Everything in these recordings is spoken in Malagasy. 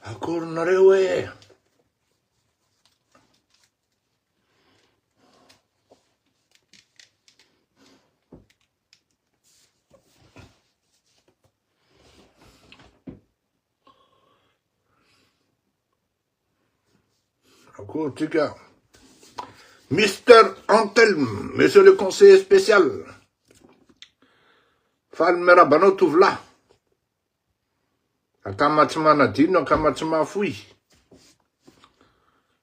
Akory nareo e! Akory tsika. Mister Antelme, monsieur le conseiller spécial. Faly miarahaba anao tovolahy. Akama tsy manadino, akama tsy mahafoy.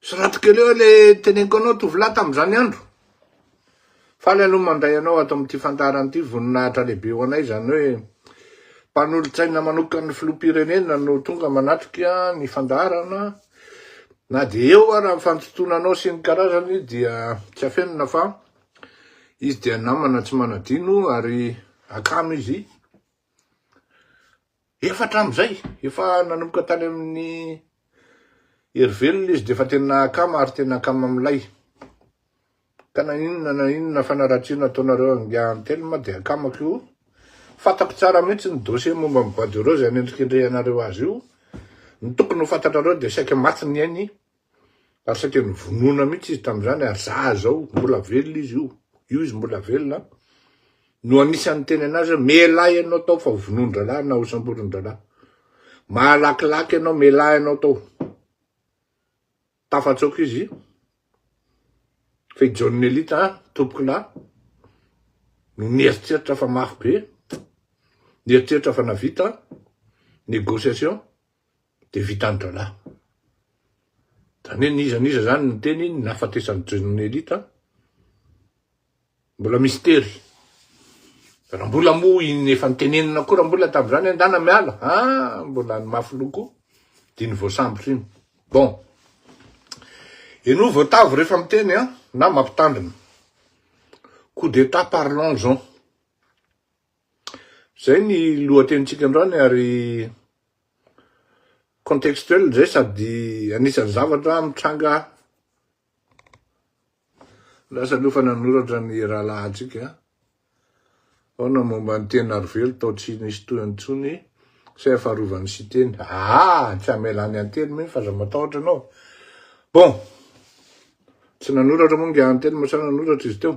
Soraty kely eo le teneniko anao tovolahy tamin'izany andro. Faly aloha mandray anao ato amin'ity fandaharana ity, voninahitra lehibe ho anay izany hoe mpanolotsaina manokan'ny filoham-pirenena no tonga manatrika ny fandaharana. Na dia eo ara ny fandotoana anao sy ny karazany dia tsy afenina fa izy dia namana tsy manadino ary akama izy. Efa hatramin'izay, efa nanomboka tany amin'ny hery velona izy dia efa tena akama ary tena akama milay. Ka na inona na inona fanaratsiana ataonareo angaha Antelme dia akamako io. Fantako tsara mihitsy ny dossier momba ny bois de rose anendrikendrehanareo azy io. Ny tokony ho fantatrareo dia saika maty ny ainy ary saika novonoina mihitsy izy tamin'izany ary za zao mbola velona izy io, io izy mbola velona no anisan'ny niteny anazy hoe mialà ianao tao fa hovonoin-dralahy na hosamborin-dralahy. Mahalakilaky ianao, mialà ianao tao. Tafatsoaka izy fa i John Elita tompokolahy no nieritreritra fa mafy be, nieritreritra fa navita négociation dia vitan-drahalahy. Zany hoe n'iza n'iza zany niteny ny nahafatesan'i John Elita, mbola mistery. Raha mbola moa iny efa nitenenina koa raha mbola tamin'izany andana miala, ah mbola ny mafy loha koa dia iny voasambotra iny. Bon. Henoy voatavo rehefa miteny an, na mampitandrina. Coup d'état parlons-en. Zay ny lohatenintsika androany ary contextuel zay sady anisan'ny zavatra mitranga lasa aloha fa nanoratra ny rahalahintsika aona momba ny teny Arivelo tao tsy nisy tohiny intsony sa efa arovan'ny Siteny aa tsy hamelany anteny mihitsy fa aza matahotra anao bon tsy nanoratra moa nge anteny moa sa nanoratra izy teo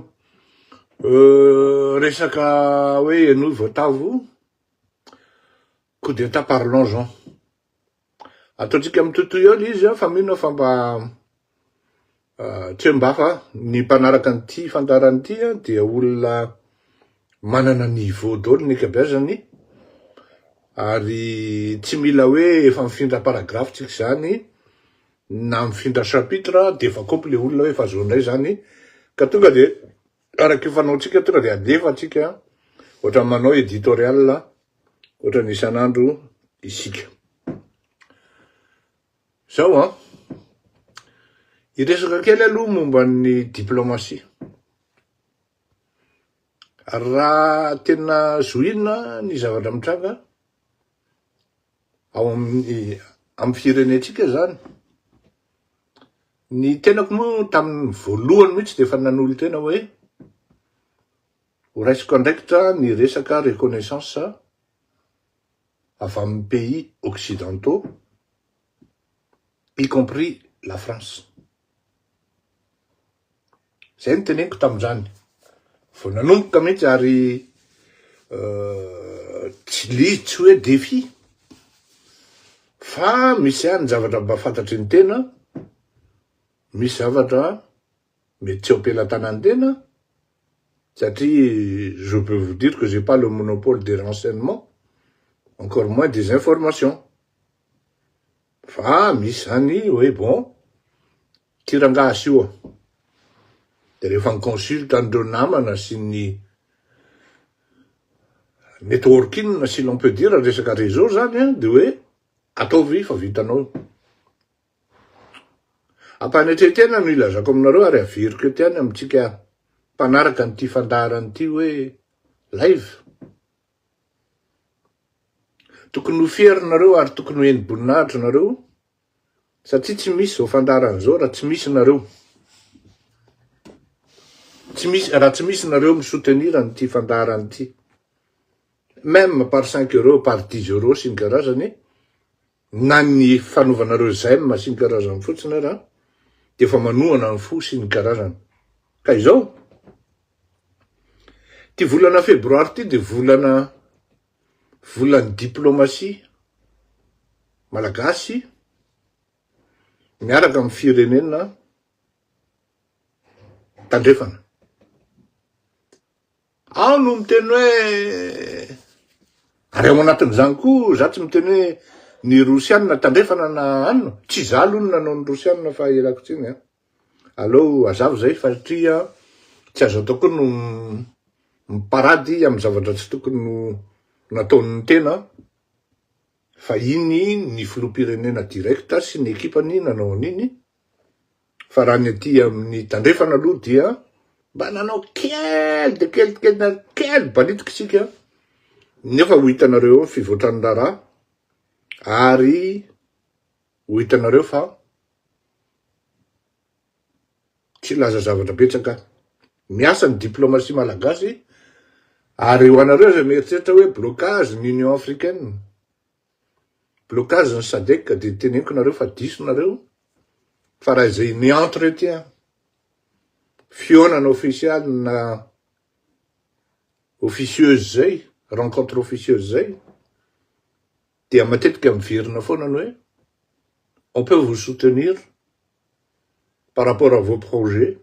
Resaka hoe henoy voatavo, coup d'etat par longeant. Ataontsika mitohitohy eo le izy fa mino aho fa mba tsy hoe mba fa ny mpanaraka an'ity fandaharana ity dia olona manana niveau daholo ny ankabeazany ary tsy mila hoe efa mifindra paragraphe tsika izany na mifindra chapitre dia efa kopy le olona hoe efa zao indray zany ka tonga dia araka io fanaontsika tonga dia alefa tsika ohatran'ny manao editorial ohatran'ny isan'andro isika zao an hiresaka kely aloha momba ny diplomatie raha tena zohina ny zavatra mitranga ao amin'ny amin'ny firenentsika zany. Ny tenako moa tamin'ny voalohany mihitsy dia efa nanolo-tena hoe ho raisiko andraikitra ny resaka reconnaissance avy amin'ny pays occidentaux y compris la France. Zay no teneniko tamin'izany. Vao nanomboka mihitsy ary tsy le izy tsy hoe défi fa misy ihany zavatra mba fantatry ny tena, misy zavatra mety tsy eo am-pelatanan'ny tena satria je peux vous dire que j'ai pas le monopole des renseignements, encore moins des informations. Fa misy zany hoe bon, Ty rangaha asio a! De rehefa ni consulte an'ireo namana sy ny networking si l'on peut dire resaka réseau zany an, de hoe ataovy fa vitanao io. Ampanetren-tena no ilazako aminareo ary averiko eto ihany amintsika mpanaraka an'ity fandaharana ity hoe live. Tokony ho fier nareo ary tokony ho heni-boninahitra nareo Satria tsy misy zao fandaharana zao raha tsy misy nareo. Tsy misy raha tsy misy nareo mi soutenir an'ity fandaharana ity. Même par 5 euros, par 10 euros sy ny karazany. Na ny fanaovanareo j'aime sy ny karazany fotsiny ara dia efa manohana ny fo sy ny karazany. Ka izao, ity volana febroary ity dia volana volan'ny diplomasia malagasy miaraka amin'ny firenena tandrefana. Ao no miteny hoe, ary ao anatin'izany koa za tsy miteny hoe ny rosianina tandrefana na anona, tsy za aloha no nanao ny rosianina fa ialako tsiny an. Aleo hazava izay satria tsy azo atao koa no miparady amin'ny zavatra tsy tokony ho nataon'ny tena fa iny ny filoham-pirenena direct sy ny ekipany nanao an'iny. Fa raha ny aty amin'ny tandrefana aloha dia mba nanao kely dia kely tena kely balitoka isika nefa ho hitanareo eo ny fivoatran'ny raharaha ary ho hitanareo fa tsy hilaza zavatra betsaka aho. Miasa ny diplomatie malagasy ary ho anareo izay mieritreritra hoe blocage ny Union africaine, Blocage ny sadec dia teneniko nareo fa diso nareo fa raha izay ny entretien fihaonana ofisialy na officieuse zay rencontre officieuse zay dia matetika miverina foana ny hoe on peut vous soutenir par rapport à vos projets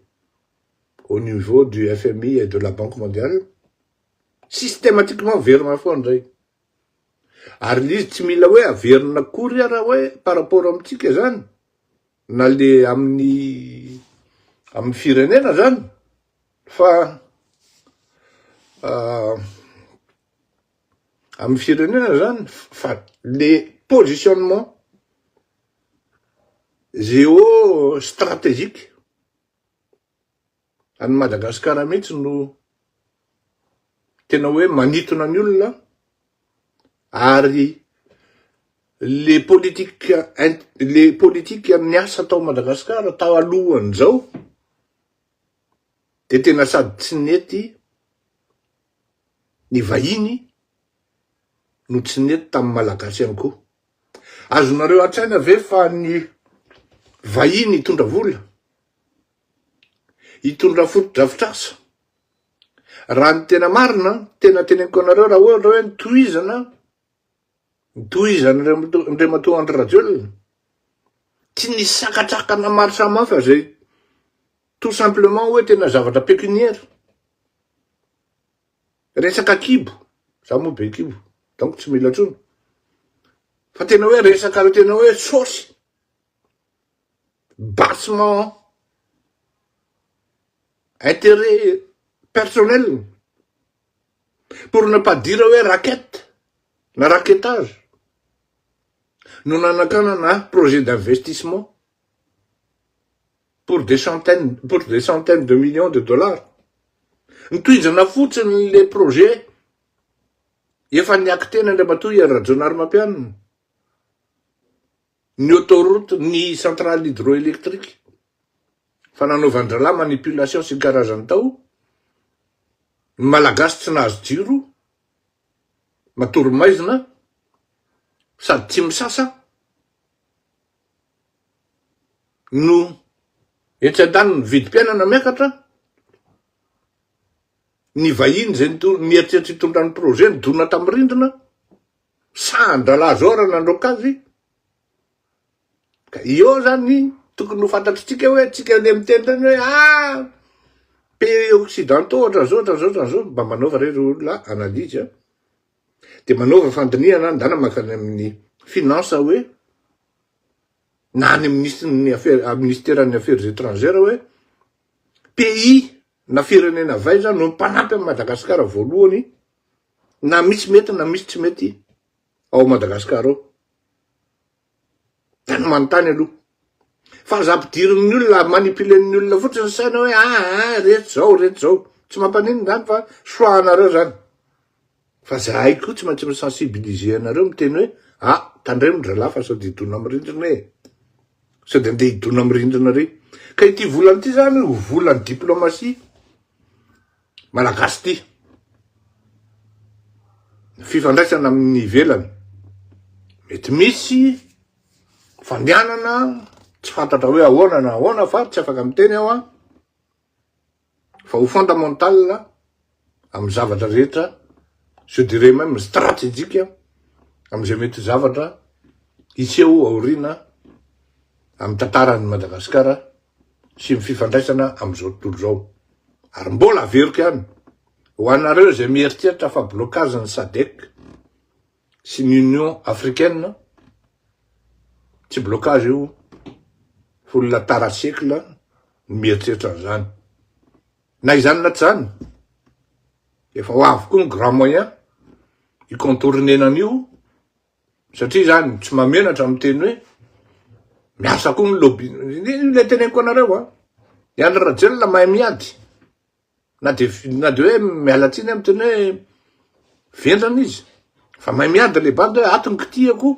au niveau du FMI et de la Banque mondiale systématiquement miverina foana zay. Ary le izy tsy mila hoe averina akory ara hoe par rapport amintsika zany na le amin'ny amin'ny firenena zany fa amin'ny firenena zany fa le positionnement géo stratégique Any Madagasikara mihitsy no tena hoe manitona ny olona ary le politique le politique niasa tao Madagasikara tao alohan'izao de tena sady tsy nety ny vahiny no tsy nety tamin'ny Malagasy ihany koa. Azonareo an-tsaina ve fa ny vahiny hitondra vola Hitondra fotodrafitrasa. Raha ny tena marina, tena teneniko anareo raha ohatra hoe nitohizana, nitohizana Andriamatoa Andry Rajoelina, tsy nisy sakatsakana maro samihafa izay tout simplement hoe tena zavatra pécuniaire. Resaka kibo, za moa be kibo, donc tsy mila intsony. Fa tena hoe resaka tena hoe saosy. Bassement intérêt personnel pour ne pas dire hoe racket na rackettage no nanakanana projet d'investissement pour des centaines pour des centaines de millions de dollars. Nitohizana fotsiny le projet efa niaky-tena Andriamatoa Hery Rajaonarimampianina. Ny autoroute, ny centrale hydroélectrique fa nanaovan-drahalahy manipulation sy ny karazany tao, ny Malagasy tsy nahazo jiro, matory maizina, sady tsy misasa no etsy andaniny ny vidim-piainana miakatra, ny vahiny izay nieritreritra hitondra ny projet nidona tamin'ny rindrina. Sahan-drahalahy zao raha nandroaka azy. Ka eo zany tokony ho fantatritsika hoe tsika le miteny reny hoe ah pays occidentaux ohatran'izao ohatran'izao ohatran'izao mba manaova re ry olona analyse a. De manaova fandinihana ndana mankany amin'ny finance hoe na any amin'ny ministre-n'ny affaires ministeran'ny affaires étrangères hoe pays na firenena avy aiza no mpanampy an'i Madagasikara voalohany Na misy mety na misy tsy mety ao Madagascar ao. Tany manontany aloha. Fa aza ampidirin'ny olona, manipulen'ny olona fotsiny ny saina hoe ah ah reto zao, reto zao. Tsy mampaninona zany fa choix anareo zany. Fa zahay koa tsy maintsy mi-sensibiliser anareo miteny hoe ah tandremo ry zalahy fa sao dia hidona amin'ny rindrina e. Sao dia andeha hidona amin'ny rindrina re. Ka ity volana ity zany ho volan'ny diplomatie. Malagasy ity. Ny fifandraisana amin'ny ivelany. Mety misy. Fandehanana tsy fantatra hoe ahoana na ahoana fa tsy afaka miteny aho an, fa ho fondamental amin'ny zavatra rehetra, je dirais même stratégique amin'izay mety ho zavatra hiseho aoriana amin'ny tantaran'i Madagasikara sy ny fifandraisana amin'izao tontolo izao. Ary mbola averiko ihany, ho anareo izay mieritreritra fa blocage ny SADC sy ny Union Africaine, tsy blocage io, fa olona tara siècle no mieritreritra an'izany. Na izany na tsy izany, efa ho avy koa ny grand moyen hi-contourner-na an'io, satria izany tsy mahamenatra miteny hoe miasa koa ny lobby, ilay teneniko anareo an, i Andry Rajoelina mahay miady. Na de na de hoe miala tsiny aho miteny hoe vendrana izy fa mahay miady le bandy hoe ato ny kitihako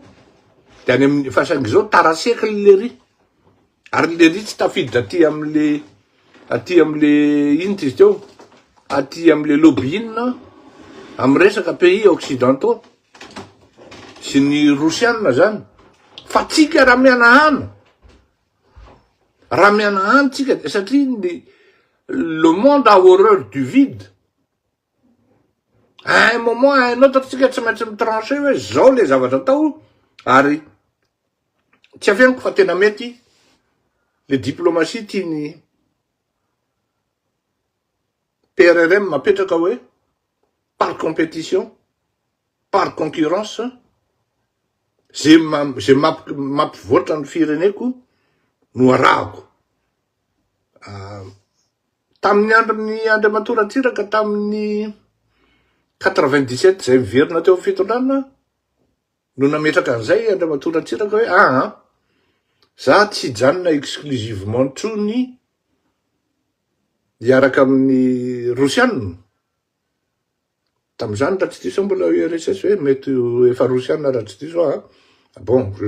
de any amin'ny fa saingy zao tara siècle le ry ary le ry tsy tafiditra aty am'le aty am'le inona izy teo aty am'le lobbying amy resaka pays occidentaux sy ny rosiana zany fa tsika raha mianahana Raha mihanahana tsika dia satria ny le monde a horreur du vide. À un moment à un autre tsika tsy maintsy mi-trancher hoe zao le zavatra atao ary tsy afeniko fa tena mety le diplomatie tiany PRRM apetraka hoe par compétition par concurrence ze ze mampivoatra ny fireneko no arahako. Tamin'ny andron'ny Andriamatoa Ratsiraka tamin'ny 97 izay miverina teo amin'ny fitondrana no nametraka an'izay Andriamatoa Ratsiraka hoe aa za tsy hijanona exclusivement intsony hiaraka amin'ny Rosiana. Tamin'izany raha tsy diso aho mbola URSS hoe mety ho efa rosiana raha tsy diso aho an. Bon, je,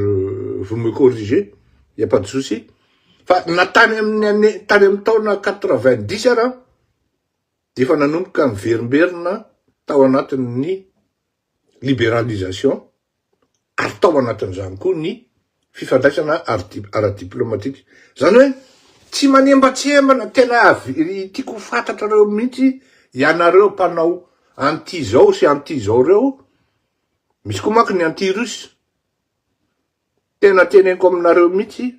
vous me corrigez, il n'y a pas de souci. Fa na tany amin'ny année, tany amin'ny taona 90 ara dia efa nanomboka niverimberina tao anatin'ny libéralisation ary tao anatin'izany koa ny fifandraisana ara-diplomatika. Izany hoe tsy manembatsembana, tena avy, tiako ho fantatrareo mihitsy ianareo mpanao anti zao sy anti zao reo, misy koa manko ny anti russe, tena teneniko aminareo mihitsy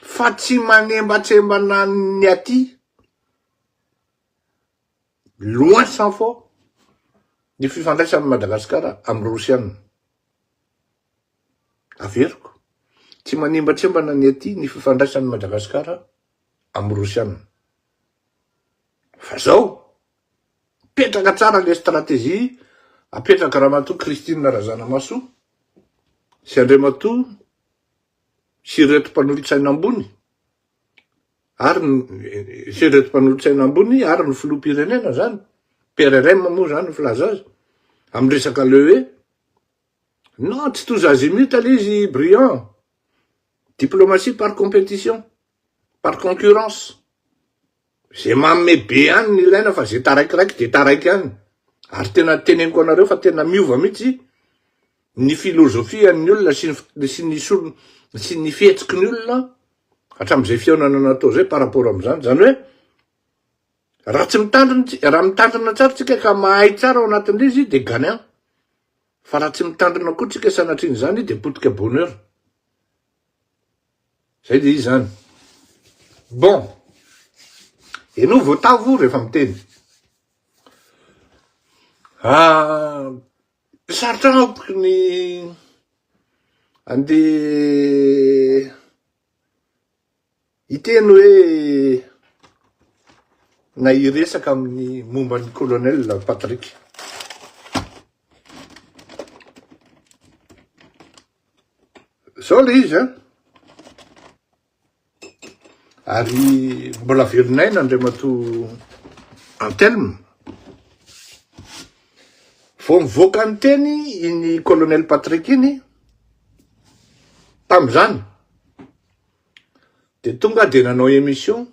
fa tsy manembatsembana ny aty. Loin s'en faut ny fifandraisan'i Madagasikara amin'ny Rosiana. Averiko, tsy manembatsembana ny aty ny fifandraisan'i Madagasikara amin'ny Rosiana. Fa zao, mipetraka tsara le stratégie apetraka Ramatoa Christine Razanamahasoa sy Andriamatoa sy ireto mpanolotsaina ambony ary ny sy ireto mpanolotsaina ambony ary ny filoham-pirenena zany, PRRM moa zany ny filaza azy, amin'ny resaka le hoe non tsy tous azimuts le izy brillant, diplomatie par compétition, par concurrence. Ze manome be ihany ny ilaina fa ze taraikiraiky de taraiky ihany. Ary tena teneniko anareo fa tena miova mihitsy ny philosophie an'ny olona sy ny sy ny solon sy ny fihetsiky ny olona hatramin'izay fihaonana natao zay par rapport amin'izany. Zany hoe raha tsy mitandrina tsy raha mitandrina tsara tsika ka mahay tsara ao anatin'ilay izy de gagnant. Fa raha tsy mitandrina koa tsika sanatrian'izany de potika bonheur. Zay le izy zany. Bon. Ianao voatavo rehefa miteny. Ah, sarotra amiko ny andeha hiteny hoe na hiresaka amin'ny momba ny colonel Patrick. Zao le izy an! Ary mbola velon'aina Andriamatoa Anthelme. Vao nivoaka ny teny iny colonel Patrick iny, tamin'izany, dia tonga dia nanao émission,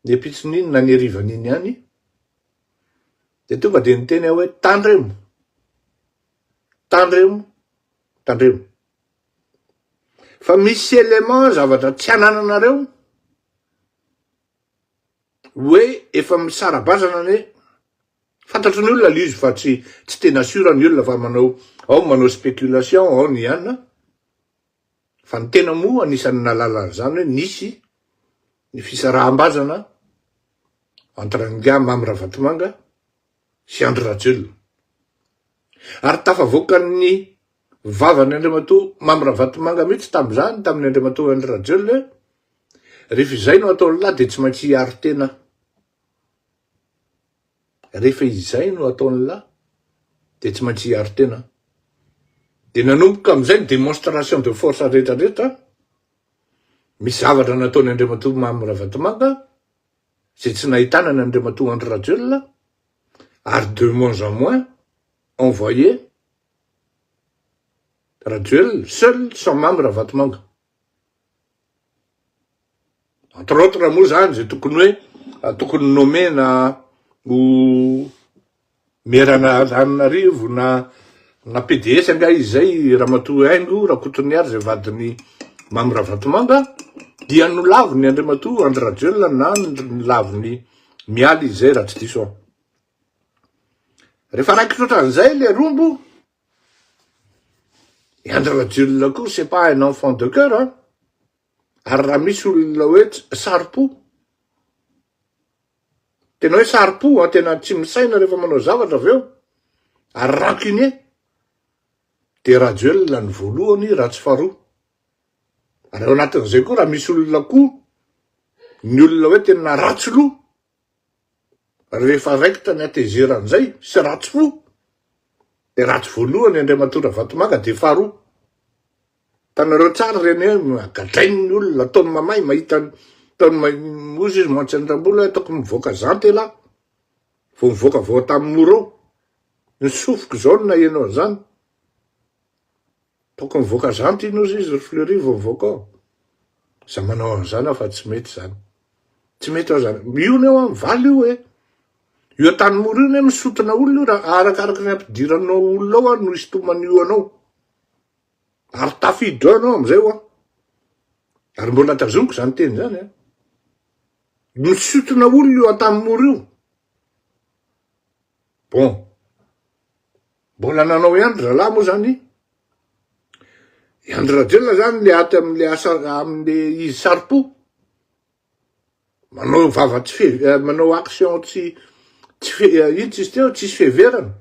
ny ampitson'iny na ny harivan'iny ihany, dia tonga dia niteny aho hoe tandremo, Tandremo, tandremo. Fa misy élément zavatra tsy anananareo hoe efa misara-bazana anie, fantatry ny olona le izy fa tsy tsy tena sûr ny olona fa manao, ao manao spéculation, ao ny an, fa ny tena moa anisan'ny nahalala an'izany hoe nisy ny fisaraham-bazana entre an'ingahy Mamy Ravatomanga sy Andry Rajoelina. Ary tafavoakan'ny vavan'i Andriamatoa Mamy Ravatomanga mihitsy tamin'izany tamin'i Andriamatoa Andry Rajoelina hoe rehefa izay no ataon'ny lahy dia tsy maintsy hiaro tena. Rehefa izay no ataon'ny lahy dia tsy maintsy hiaro tena. Dia nanomboka amin'izay ny démonstration de force rehetra rehetra, misy zavatra nataon'i Andriamatoa Mamy Ravatomanga izay tsy nahitana an'i Andriamatoa Andry Rajoelina ary de moins en moins envoyé Rajoelina seul sans Mamy Ravatomanga. Entre autres moa zany zay tokony hoe tokony nomena ho maire an'Antananarivo na na PDS angaha izy zay Ramatoa Haingo Rakotoniary zay vadin'i Mamy Ravatomanga dia nolaviny Andriamatoa Andry Rajoelina na nolaviny Mialy izy zay raha tsy diso aho. Rehefa raikitra ohatran'izay le rombo I Andry Rajoelina koa c'est pas un enfant de coeur an! Ary raha misy olona hoe saro-po, tena hoe saro-po an, tena tsy misaina rehefa manao zavatra avy eo, ary rancunier, dia Rajoelina ny voalohany raha tsy faharoa. Ary ao anatin'izay koa raha misy olona koa, ny olona hoe tena ratsy loha, Rehefa raikitra ny hatezeran'izay sy ratsy fo dia ratsy voalohany Andriamatoa Ravatomanga dia faharoa. Hitanareo tsara ireny hoe gadrainy ny olona ataony mamay mahita ataony hozy izy mantsy an-dRambola hoe ataoko mivoaka zanty elah vao mivoaka avy ao Antanimora ao. Ny sofiko izao no naheno an'izany. Tokony mivoaka zanty iny ozy izy ry Fleury vao mivoaka ao. Za manao an'izany aho fa tsy mety zany. Tsy mety aho zany. Io ne hoa mivaly io e. Io Antanimora io ne misotona olona io raha arakaraky ny ampidiranao olona ao no isintoman'io anao. Ary tafiditra ao ianao amizay hoa. Ary mbola tazomiko zany teny zany a. Misotona olona io Antanimora io. Bon. Mbola nanao ihany ry zalahy moa zany. I Andry Rajoelina zany le ato amle asa amle izy saro-po. Manao vava tsy fe eh, manao action tsy tsy fe eh, ino tsisy teo, tsisy fiheverana.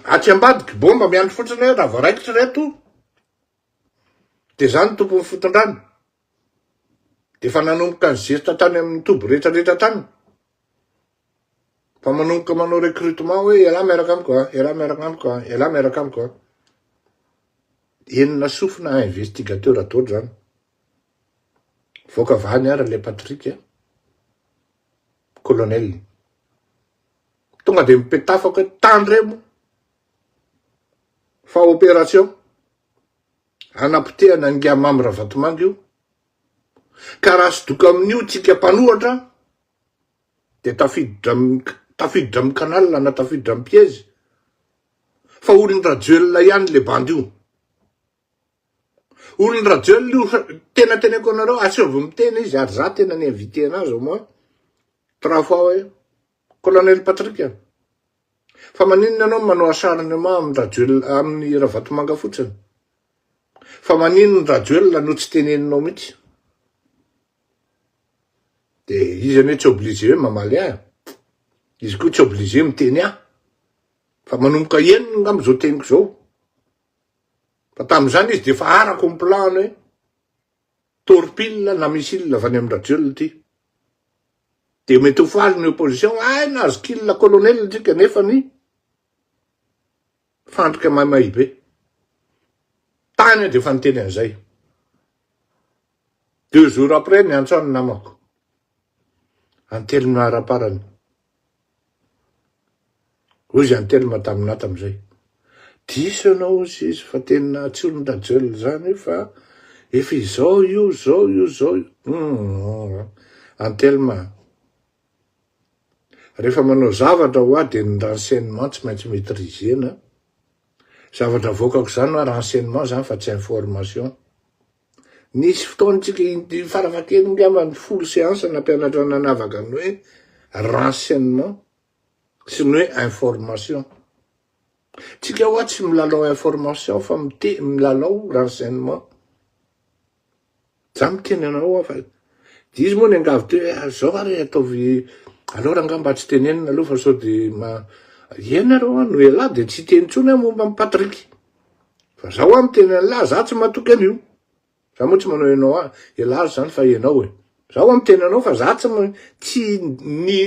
Atsy ambadiky bomba miandry fotsiny hoe raha vao raikitra reto de zany tompon'ny fitondrana. De efa nanomboka ny zesta tany amin'ny toby rehetra rehetra tany. Fa manomboka manao recrutement hoe ialahy miaraka amiko a, ialahy miaraka amiko a, ialahy miaraka amiko a. Enina sofina investigateur daholo zany. Voaka vany ary le Patrick a. Colonel. Tonga de mipetafako hoe tandremo fa opération hanapotehana an'ingahy Mamy Ravatomanga io. Ka raha sodoka amin'io tsika mpanohatra dia tafiditra amin'ny tafiditra amin'ny canal na tafiditra amin'ny piège fa olon'i Rajoelina ihany le bandy io. Olon'i Rajoelina io tena teneko anareo asaivo miteny izy ary za tena ni-inviter anazy au moins trois fois hoe Colonel Patrick fa maninona ianao manao acharnement amin'ny Rajoelina amin'ny Ravatomanga fotsiny fa maninona Rajoelina no tsy teneninao mihitsy De izy anie tsy obligé hoe mamaly ahy e. Izy koa tsy obligé miteny ahy. Fa manomboka henony ngamba zao teniko zao. Fa tamin'izany izy de efa arako ny plan-ny hoe torpille na missile avy any amin-dRajoelina ity. De mety ho faly ny opposition, hay nahazo kill colonel tsika nefa ny fandrika maimay be. Tany aho de efa niteny an'izay. Deux jours après niantso ahy ny namako. Antelme ara-parany. Hoy izy Antelme taminà tamin'izay. Diso ianao hozy izy fa tena tsy olon-dRajoelina izany io fa efa izao io, izao io, izao io. Hum, Antelme a. Rehefa manao zavatra hoa dia ny renseignement tsy maintsy maitriser-na. Zavatra avoakako zany hoa renseignement zany fa tsy information. Nisy fotoana tsika farafahakeliny ngamba ny folo séance nampianatra nanavaka ny hoe renseignement sy ny hoe information. Tsika hoa tsy milalao information fa mite milalao renseignement. Za miteny anareo hoa fa de izy moa niangavy teo hoe ah, zao ary ataovy aleo rangaha mba tsy tenenina aloha fa sao de ma ianareo hoa no elah de tsy hiteny intsony aho momba an'i Patrick. Fa za hoa miteny an'lah za tsy matoky an'io. Za moa tsy manao ianao ahy, elah zany fa ianao e. Za hoa miteny anao fa za tsy tsy ny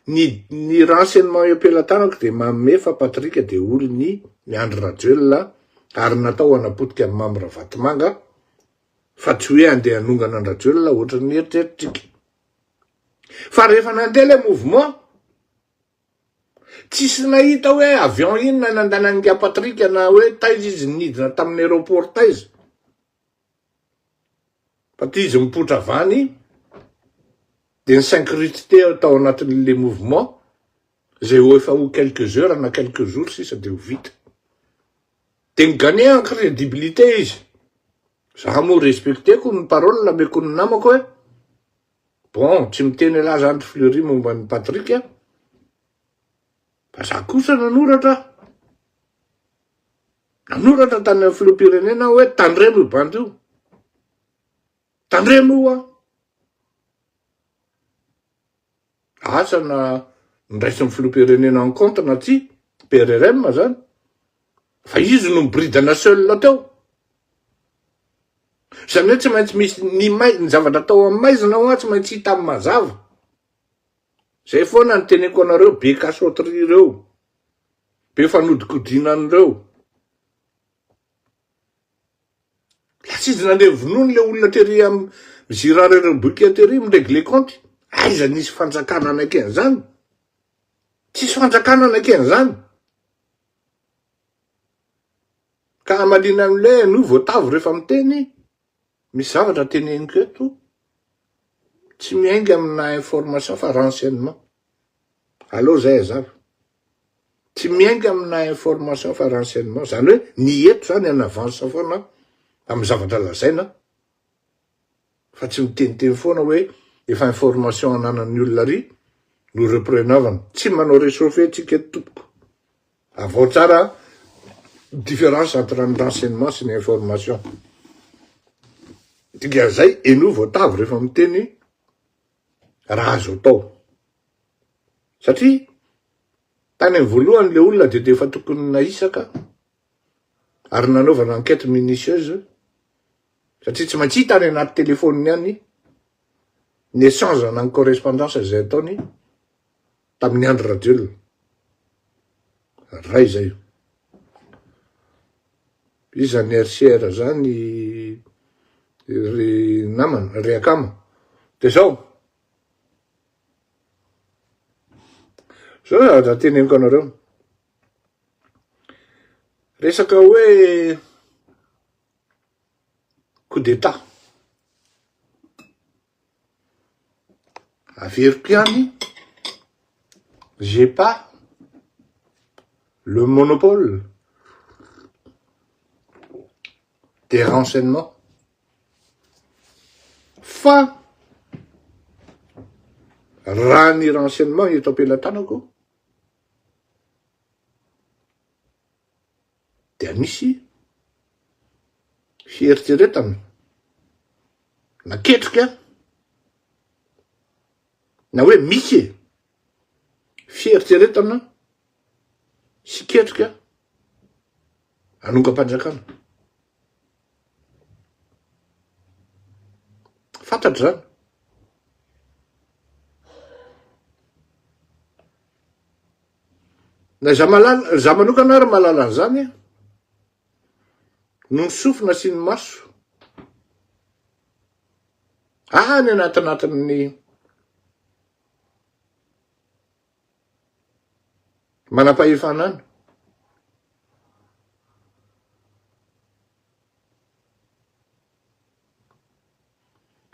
ny ny renseignement eo am-pelatanako de manome fa Patrick de olon'i Andry Rajoelina ary natao hanapotika an'i Mamy Ravatomanga fa tsy hoe andeha hanongana an-dRajoelina ohatran'ny eritreritrika. Fa rehefa nandeha ilay mouvement, tsisy nahita hoe avion inona nandanan'i Ingahy Patrick na hoe taiza izy nidina tamin'ny aéroport taiza. Fa ty izy mipoitra avy any dia ni-s'incruster tao anatin'ilay mouvement izay ho efa ho quelques heures na quelques jours sisa dia ho vita. Dia ni-gagner en crédibilité izy. Za moa respecter-ko ny parole nameko ny namako hoe bon tsy miteny elah zany ry Fleury momba an'i Patrick a, fa za kosa nanoratra, nanoratra tany amin'ny filoham-pirenena aho hoe tandremo io bandy io, tandremo io an. Asa na ndraisin'ny filoham-pirenena en compte na tsia, PRRM zany, fa izy no miboridana seul teo. Izany hoe tsy maintsy misy ny mai, ny zavatra atao amin'ny maizina hoa tsy maintsy hita amin'ny mazava. Zay foana ny teneko anareo be cachotterie ireo, be fanodikodinana ireo. Lasa izy nandeha vonoiny le olona tery am Girard Rebouika tery mi-regler compte. Aiza nisy fanjakana nanaiky an'izany? Tsisy fanjakana nanaiky an'izany. Ka hamaliana an'ilay anio voatavo rehefa miteny, misy zavatra teneniko eto, tsy miainga amina information fa renseignement. Aleo zay hazava. Tsy miainga amina information fa renseignement. Zany hoe ny eto zany en avance foana amin'ny zavatra lazaina fa tsy miteniteny foana hoe efa information ananan'ny olona ary no reprenavana. Tsy manao rechauffer tsika eto tompoko. Avao tsara différence entre ny renseignement sy ny information. Dikan'izay henoy voatavo rehefa miteny raha azo atao. Satria tany amin'ny voalohany le olona dia efa tokony nahisaka ary nanaovana enquête minutieuse satria tsy maintsy hita any anaty telephone any ny échange na ny correspondance izay ataony tamin'ny Andry Rajoelina. Ray izay io. Iza ny RCR zany ry namana, ry akama. Dia zao. Zao zavatra teneniko anareo. Resaka hoe coup d'état. Averiko ihany, j'ai pas le monopole des renseignements. Fa raha ny renseignement eto am-pelatanako dia misy fieritreretana na ketrika na hoe misy e fieritreretana sy ketrika hanongam-panjakana. Fantatro zany. Na za malala, za manokana ary mahalala an'izany a. Noho ny sofina sy ny maso. Any anatinatin'ny manam-pahefana any.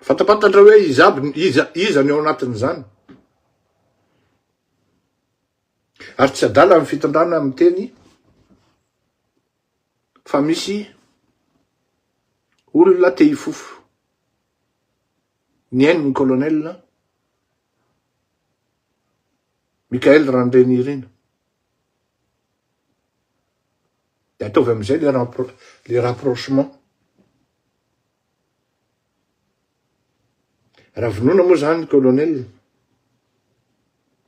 Fantapantatra hoe iza aby, iza, iza ny ao anatin'izany. Ary tsy adala ny fitondrana miteny. Fa misy olona te hifofo ny ain'ny colonel Michael Randrianirina. De ataovy amizay le le rapprochement. Raha vonoina moa zany colonel,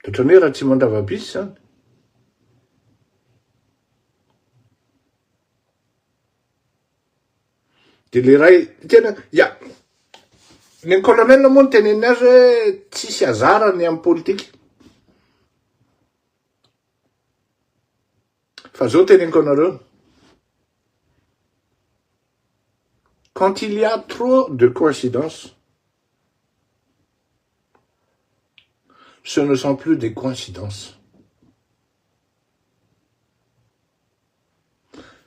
de ohatran'ny hoe Ratsimandrava bis zany. De le ray, tena, ya, ny colonel moa niteneniny azy hoe tsisy hasard ny amin'ny politika. Fa zao teneniko anareo, quand il y a trop de coïncidences, ce ne sont plus des coïncidences.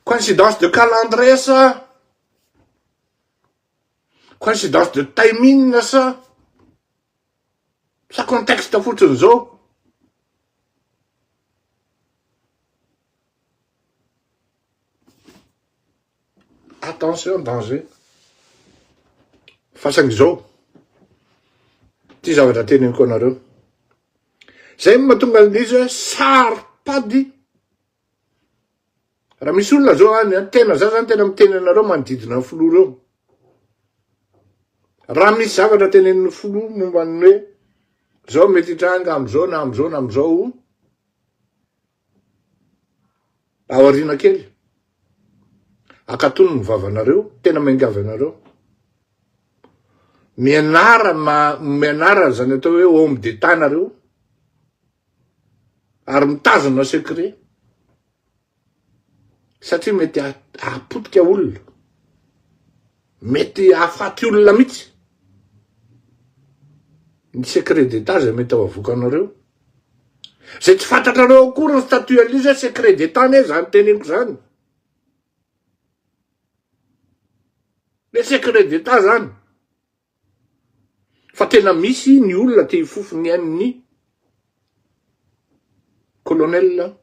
Coïncidence de calendrier sa? Coïncidence de timing sa? Sa contexte fotsiny zao? Attention danger. Fa saingy izao, ty zavatra teneniko anareo. Zay no mahatonga an'izy hoe saro-pady. Raha misy olona zao any an, tena za zany tena miteny anareo manodidina ny filoha reo. Raha misy zavatra tenenin'ny filoha momba ny hoe zao mety hitranga am'izao na am'izao na am'izao, Aoriana kely, akatony ny vavanareo, tena miangavy anareo. Mianara ma, mianara zany atao hoe homme d'état nareo, ary mitazona secret, satria mety hahapotika olona, mety hahafaty olona mihitsy ny secret d'état zay mety ho avoakanareo. Zay tsy fantatrareo akory ny statut an'izy hoe secret d'état anie zany teneniko zany. Le secret d'état zany. Fa tena misy ny olona te hifofo ny ain'ny colonel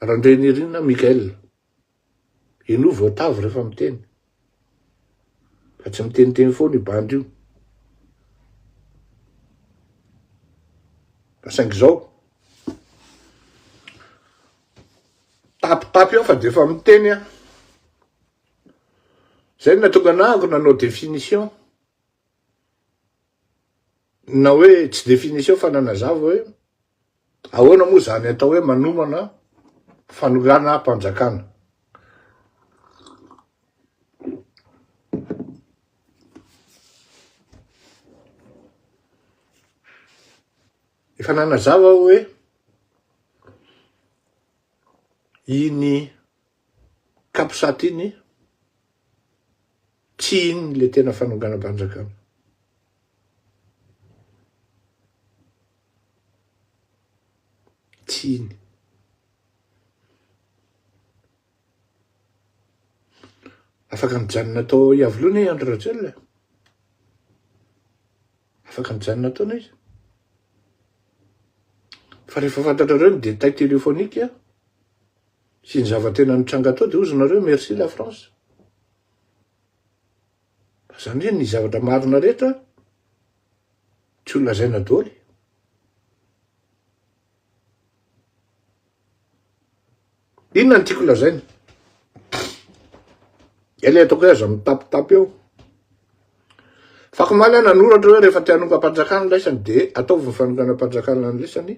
Randrianirina Michael. Henoy voatavo rehefa miteny. Fa tsy miteniteny foana io bandy io. Fa saingy izao, tapitapy eo fa dia efa miteny aho. Zay no nahatonga anahako nanao définition. Na hoe tsy définition fa nanazava hoe ahoana moa zany atao hoe manomana fanonganam-panjakana. Efa nanazava aho hoe iny Capsat iny tsy iny le tena fanonganam-panjakana. Tsy iny. Afaka nijanona tao Iavoloha anie i Andry Rajoelina e. Afaka nijanona tao anie izy. Fa rehefa fantatrareo ny détail téléphonique, Sy ny zava-tena nitranga tao de ozy nareo merci la France. Fa zany hoe ny zavatra marina rehetra tsy ho lazaina doly. Inona ny tiako lazaina? Ela ataoko hoe aza mitapitapy eo. Fakomaly aho nanoratra hoe rehefa te hanongam-panjakana laisany de ataovy ny fanonganam-panjakana ny laisany.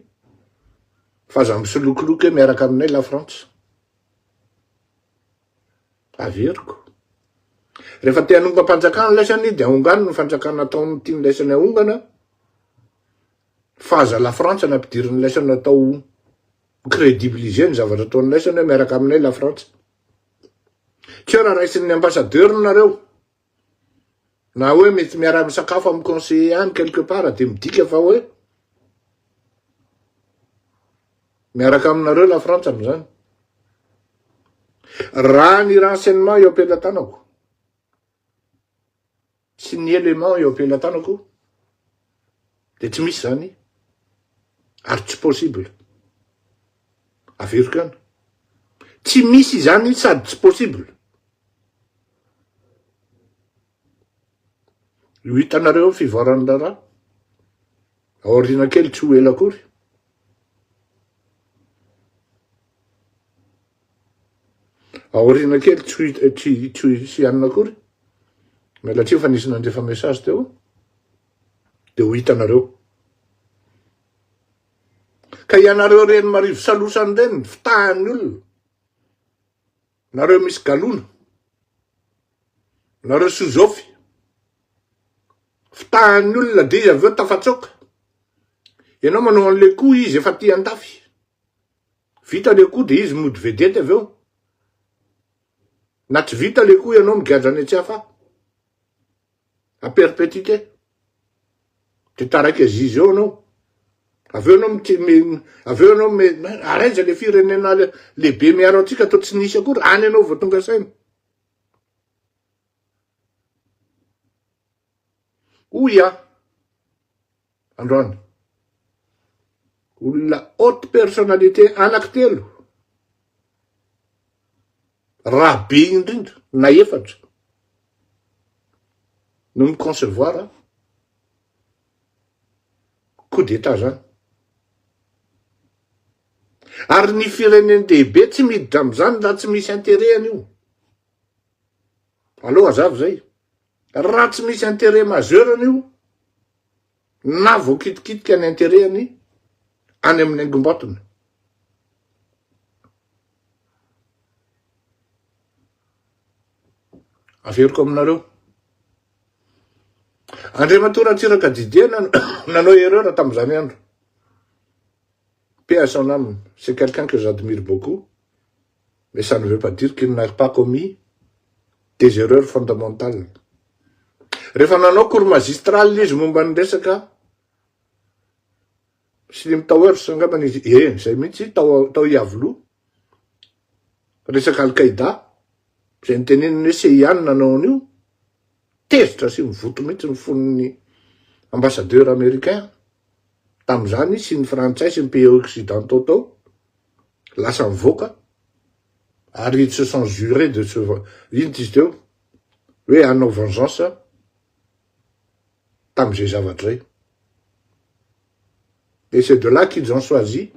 Fa aza misolokiloky hoe miaraka aminay la Frantsa. Averiko. Rehefa te hanongam-panjakana laisany dia ahongano ny fanjakana ataony tiany laisany ahongana. Fa aza la Frantsa ny ampidirin'ny laisany atao crédibiliser ny zavatra ataon'ny laisany hoe miaraka aminay la Frantsa. Tsy hoe raha raisin'ny ambassadeur nareo na hoe mety miara-misakafo amin'ny conseiller any quelque part dia midika fa hoe miaraka aminareo la Frantsa amin'izany. Raha ny renseignement eo am-pelatanako sy ny élément eo am-pelatanako dia tsy misy zany ary tsy possible. Averiko ihany. Tsy misy izany sady tsy possible. Io hitanareo eo fivoaran'ny raharaha. Aoriana kely tsy ho ela akory. Aoriana kely tsy ho tsy tsy ho hisy hanina akory. Miala tsiny fa nisy nandefa message teo. Dia ho hitanareo. Ka ianareo reny marivo salosany reny, fitahan'ny olona. Nareo misy galona. Nareo sozofy. Fitahan'ny olona dia izy avy eo tafatsoaka. Ianao manao an'le koa izy efa aty andafy. Vita le koa dia izy mody vedety avy eo. Na tsy vita le koa ianao migadra any Tsiafahy. À perpétuité. Dia taraiky azizy eo anao. Avy eo anao miti, avy eo anao me, ary aiza le firenena lehibe miaro antsika toa tsy nisy akory, any ianao vao tonga saina. Hoy aho androany, olona haute personnalité anankitelo, raha be indrindra na efatra no mi-concevoir coup d'état zany. Ary ny firenen-dehibe tsy miditra amizany raha tsy misy intérêt an'io. Aleo hazava zay. Raha tsy misy intérêt majeur an'io, na voakitikitika ny intérêt-ny any amin'ny haingom-batony. Averiko aminareo. Andriamatoa Ratsiraka Didier nanao erreur tamin'izany andro. Paix à son âme, c'est quelqu'un que j'admire beaucoup, mais ça ne veut pas dire qu'il n'a pas commis des erreurs fondamentales. Rehefa nanao cours magistral izy momba ny resaka Slim Towers angambany izy, eh, izay mihitsy, tao, tao Iavoloha, resaka Al-Qaïda, izay niteneniny hoe CIA no nanao an'io, tezitra sy mivoto mihitsy ny fon'ny ambassadeur américain tamin'izany sy ny frantsay sy ny pays occidentaux tao, lasa nivoaka, ary ils se sont jurés de se, inona izy teo, hoe hanao vengeance tamin'izay zavatra izay. Et c'est de là qu'ils ont choisi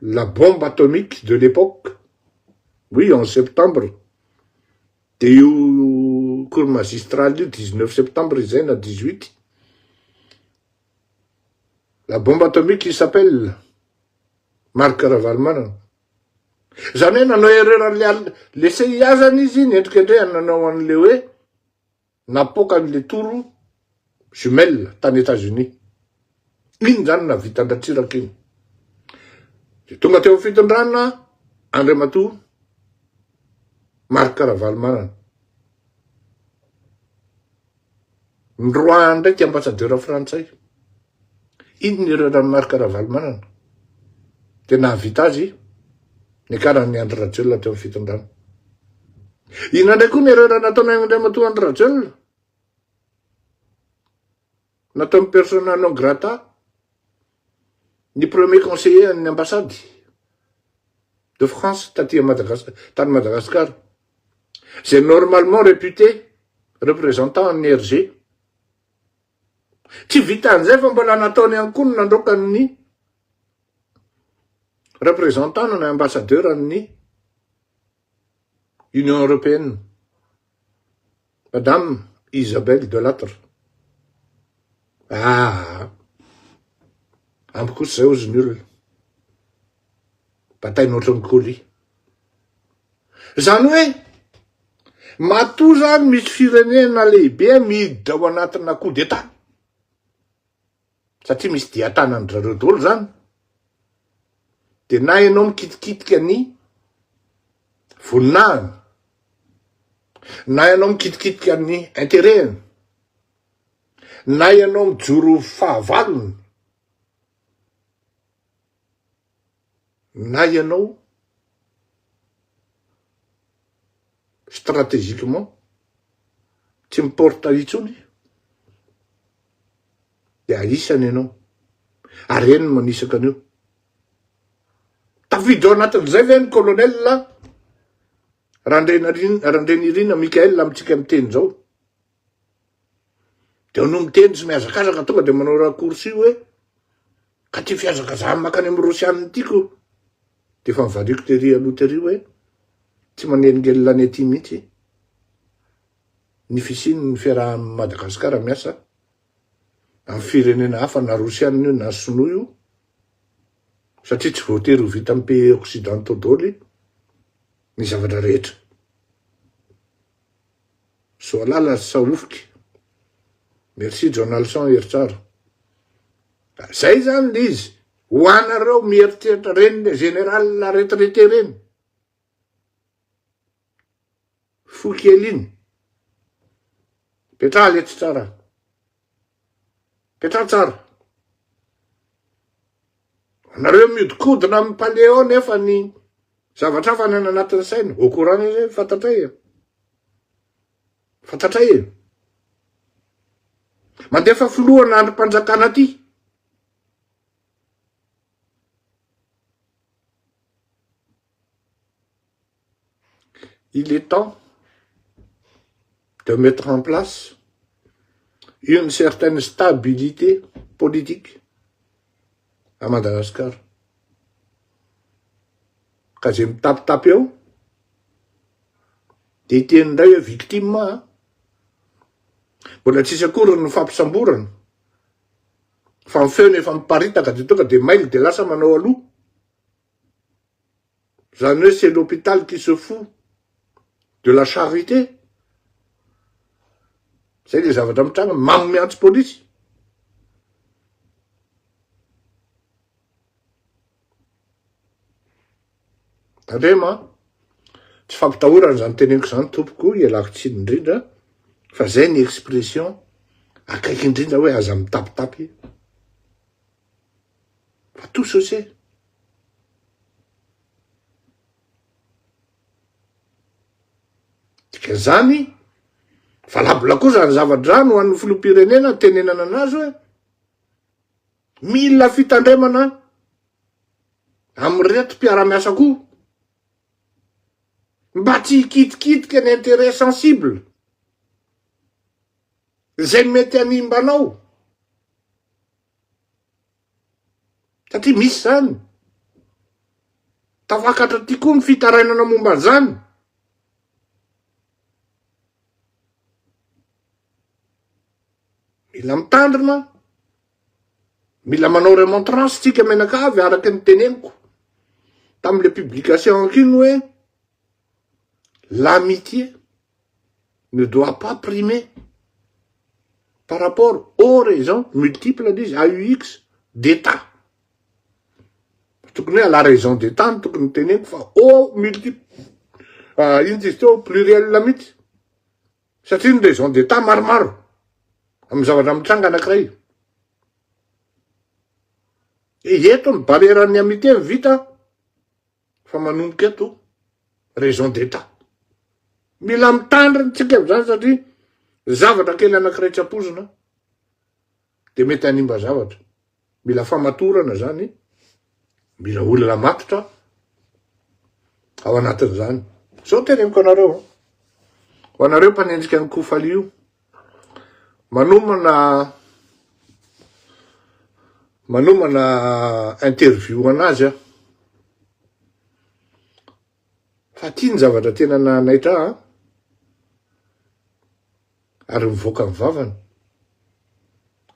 la bombe atomique de l'époque, oui, en septembre, dia io cours magistral io 19 septembre izay na 18, la bombe atomique il s'appelle Marc Ravalomanana. Izany hoe nanao erreur an'le le CIA zany izy nendrikendrehany nanao an'le hoe napoaka an'le tour jumelle tany Etats-Unis. Iny zany nahavita an-dRatsiraka iny. De tonga teo amin'ny fitondrana Andriamatoa Marc Ravalomanana. Noroahany ndraiky ambassadeur frantsay. Iny ny erreur an'i Marc Ravalomanana. Dia nahavita azy niakaran'i Andry Rajoelina teo amin'ny fitondrana. Inona indray koa ny erreur nataon'i Andriamatoa Andry Rajoelina? Nataon'ny persona non grata ny premier conseiller an'ny ambassade de France taty Madagascar, tany Madagascar, izay normalement réputé représentant an'ny RG. Tsy vitan'izay fa mbola nataony ihany koa ny nandroaka ny représentant na ambassadeur an'ny Union Européenne, Madame Isabelle Delattre. Ah, ampy kosa izay hozy ny olona. Bataina ohatran'ny colis. Izany hoe, matoa zany misy firenena lehibe miditra ao anatina coup d'état, satria misy dian-tanan-dry zareo daholo zany, de na ianao mikitikitika ny voninahiny, na ianao mikitikitika ny intérêt-ny, na ianao mijoro fahavalony, na ianao stratégiquement tsy mi-porte intsony de ahisany ianao ary eny no manisaka an'io. Tafiditra ao anatin'izay ve ny colonel Randrianirina Michael amintsika miteny izao? De no miteny tsy mihazakazaka tonga de manao raccourci hoe ka ty fihazakazahany makany amin'ny Rosianina ity ko. De efa nivaliako tery aloha tery hoe tsy manelingelina any aty mihitsy ny fisian'ny fiarahan'i Madagasikara miasa amin'ny firenena hafa na Rosianina io na Sinoa io satria tsy voatery ho vita amin'ny pays occidentaux daholo ny zavatra rehetra. Soalala sy Sahofoky. Merci Jonalson Heritsara. Zay zany le izy. Ho anareo mieritreritra reny le général retraité reny. Fo kely iny. Petraha letsy tsara. Petraha tsara. Anareo miodikodina amin'ny palais ao nefa ny zavatra hafa any anatin'ny saina. Au courant izy fantatray e. Fantatray e. Mandefa filohana andrim-panjakana aty. Il est temps de mettre en place une certaine stabilité politique à Madagascar. Ka zay mitapitapy eo de hiteny indray hoe victime a. Mbola tsisy akory ny fampisamborana fa ny feony efa miparitaka de tonga de mail de lasa manao aloha. Zany hoe c'est l'hôpital qui se fout de la charité. Zay le zavatra mitranga, mamo miantso polisy. Tandremo an! Tsy fampitahorana izany teneniko izany tompoko, ialako tsiny indrindra fa zay ny expression akaiky indrindra hoe aza mitapitapy fa tout se sait. Dikan'izany, valable koa zany zava-drano ho an'ny filoham-pirenena tenenana anazy hoe mila fitandremana amin'ireto mpiara-miasa koa mba tsy hikitikitika ny intérêt sensible izay mety hanimba anao. Satria misy zany. Tafakatra aty koa ny fitarainana momba an'izany. Mila mitandrina, mila manao remontrance tsika mianakavy araka ny teneniko tamin'le publication iny hoe l'amitié ne doit pas primer par rapport aux raisons multiples izy AUX d'État. Tokony hoe à la raison d'État no tokony teneniko fa au multiple ah, ino izy teo pluriel mihitsy satria ny raison d'État maromaro amin'ny zavatra mitranga anankiray. Eto ny barrière-n'ny amitié ny vita fa manomboka eto raison d'etat. Mila mitandrina tsika amizany satria zavatra kely anakiray tsy ampoizina de mety hanimba zavatra. Mila famatorana zany, mila olona matotra ao anatin'izany. Zao teneniko anareo, ho anareo mpanenjika an'i Kofali io, manomana manomana interview anazy aho. Fa ty ny zavatra tena nanaitra ahy ary mivoaka ny vavany.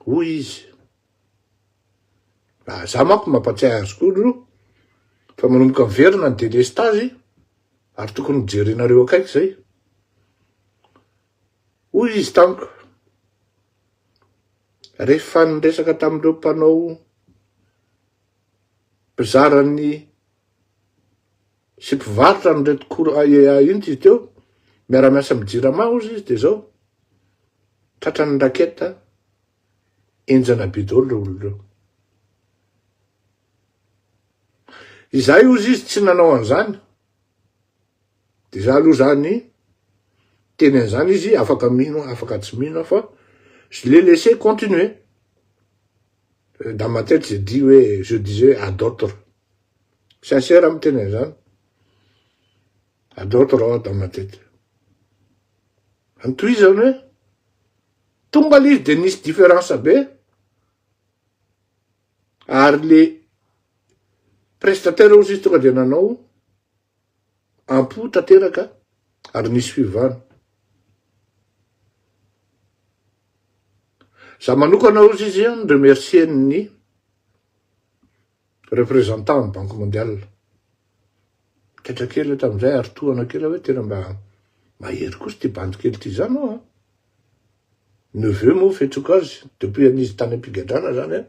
Hoy izy, raha za manko mampatsiahy azy koa aloha fa manomboka miverina ny delestazy ary tokony hojerenareo akaiky zay. Hoy izy tamiko, rehefa niresaka tamin'ireo mpanao mpizara ny sy mpivarotra an'ireto cour inona izy teo, miara-miasa amin'ny jirama hozy izy dia izao, tratran'ny raquette henjana be daholo ireo olona ireo. Izahay hozy izy tsy nanao an'izany. De za aloha zany teny an'izany izy afaka mino afaka tsy mino aho fa je l'ai laissé continuer. Dans ma tête je dis hoe je disais à d'autres. Sincère aho miteny an'izany. A d'autres aho dans ma tête. Antohizany hoe tonga le izy de nisy différence be ary le prestataire ozy izy tonga de nanao ampo tanteraka ary nisy fiovana. Za manokana ozy izy an remercier ny représentant ny banque mondiale. Taitra kely aho tamin'izay ary tohana kely aho hoe tena mba mahery kosa ity bandy kely ity izany hoa. Neveu moa fiantsoako azy depuis an'izy tany am-pigadrana zany an.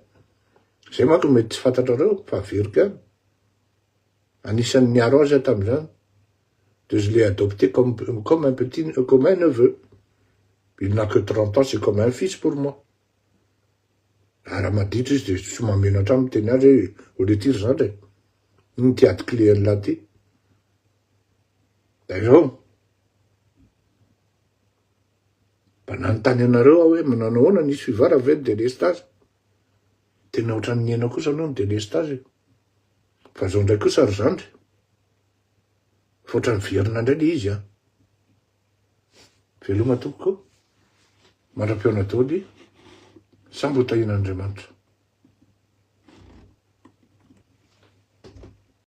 Zay manko mety tsy fantatrareo fa averiko ihany. Anisan'ny niaro azy aho tamin'izany. De je l'ai adopté comme, comme un petit, comme un neveu. Il n'a que 30 ans, c'est comme un fils pour moi. Raha maditra izy de tsy mahamenatra ahy miteny azy hoe olé ty ry zandry e. Ino ty ady clé an'lah ty? Da izao. Mba nanontany anareo aho hoe manao ahoana nisy fivara ve ny délestage? Tena ohatran'ny nihena kosa aloha ny délestage e. Fa zao indray kosa ry zandry. Fa ohatran'ny miverina indray le izy an. Veloma tompoko. Mandra-pihaona daholo. Samby ho tahian'Andriamanitra.